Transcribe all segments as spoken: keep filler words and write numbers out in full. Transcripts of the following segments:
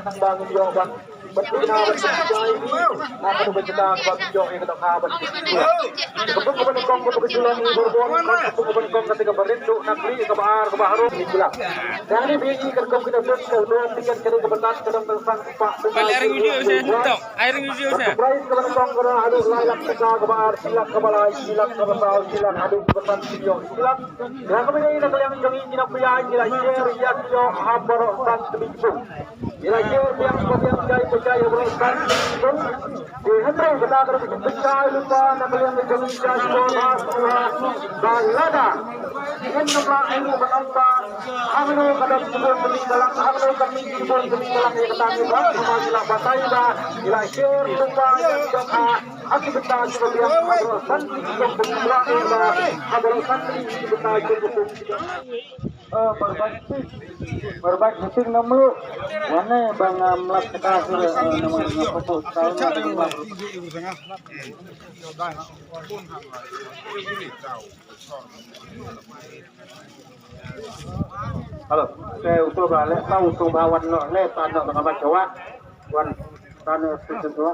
Ba ngin ïoh ban, ban pynbna ban pynjai ni. Na ka tu ba jita ba ngin ïoh ïa ka dohkha ban pynjai. Ka pung ka ban kong ka tu ka shuwa ni bor bor. Ka pung ka ban kong ka tu ka barit tu na kli ka ba ar ka ba harum ni pula. Yang ni bini ka kong kita tu ka tu tiket ka tu ka batat ka dong ka sang pa. Pale airing video seh, tong. Airing video seh. Ka prize ka ban kong ka dah haduh lai lak taka ka ba ar, shi lak ka ba lai, shi lak ka ba saw, shi lak haduh ka ba san, shi lak. Shi lak. Ïa ka bynta na ka liang jong ngi, ngi na pyrshah ngi la share ïa ki ïoh ha baroh san tbit ki pung. Ngi la share biang ba biang jai ba jai ha baroh san tbit ki pung. Te hynrei kata ka dei ka jingpynshai lypa na ka liang jong ngi, jai ba ba ba lada ngin nang la ai ruh ba nang ba hangno ka dei ki bun ka dei ka lang, hangno ka dei ki bun ka dei ka lang, ïa kata ngi ba ngi la batai ba ngi la share lypa jong ka ha ki bynta ki ba biang ha baroh san tbit ki pung, ba ha baroh san tbit ki bynta ki pung. Eh, barbat, barbat shooting na mluh. Wane bang, eh, mlak kita sure, eh, nama, nama pokok tahu na mlak. Hello, saya utuh ba le, tahu utuh ba wan no le, tano tengah baca wa. Wan tano station tu.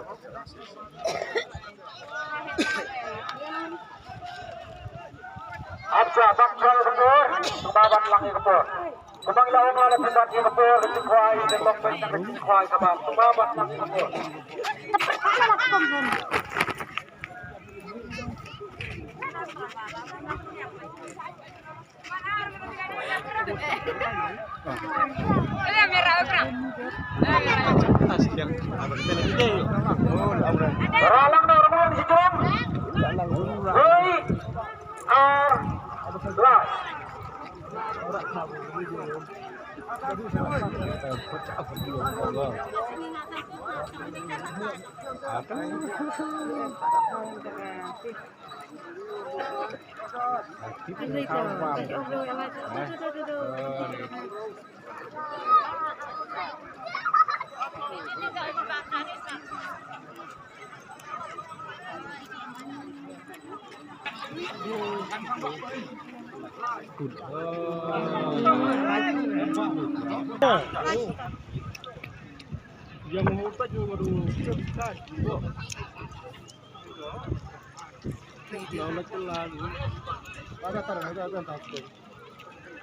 Acha, bang chal ka por, ba ban lang ïa ka por. Kumba la ong la la pynban ïa ka por, ka jingkhwai, ka long pyn ka jingkhwai ka ba, kumba ban lang ïa ka por. Ralang na ralang si jom. Wei. Ar. Lai.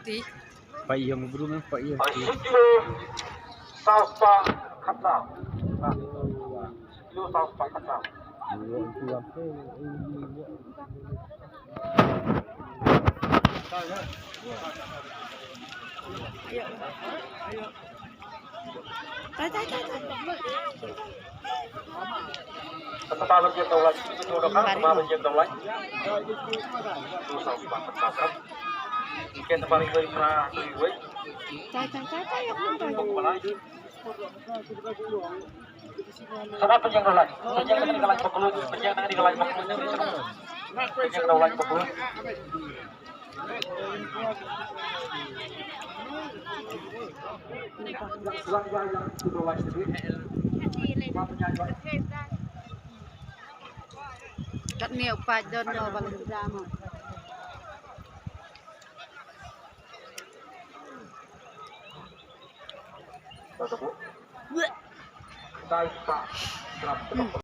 Ti. Paieng bru men paieng. Sitio saw spah khatsaw. Sitio saw spah khatsaw. Tai, tai, tai, tai. Kata ba jeng dong lai, kata ba jeng dong lai. Tu saw spah khatsaw. Iken ba ri wei pra ri wei. Tai, tai, tai, tai, ïa pun tai. Sana pynjeng dong lai. Pynjeng dong lai baklu. Pynjeng dong lai baklu. Pynjeng dong lai baklu. Kat miau pat don no bang drama. Dai pa.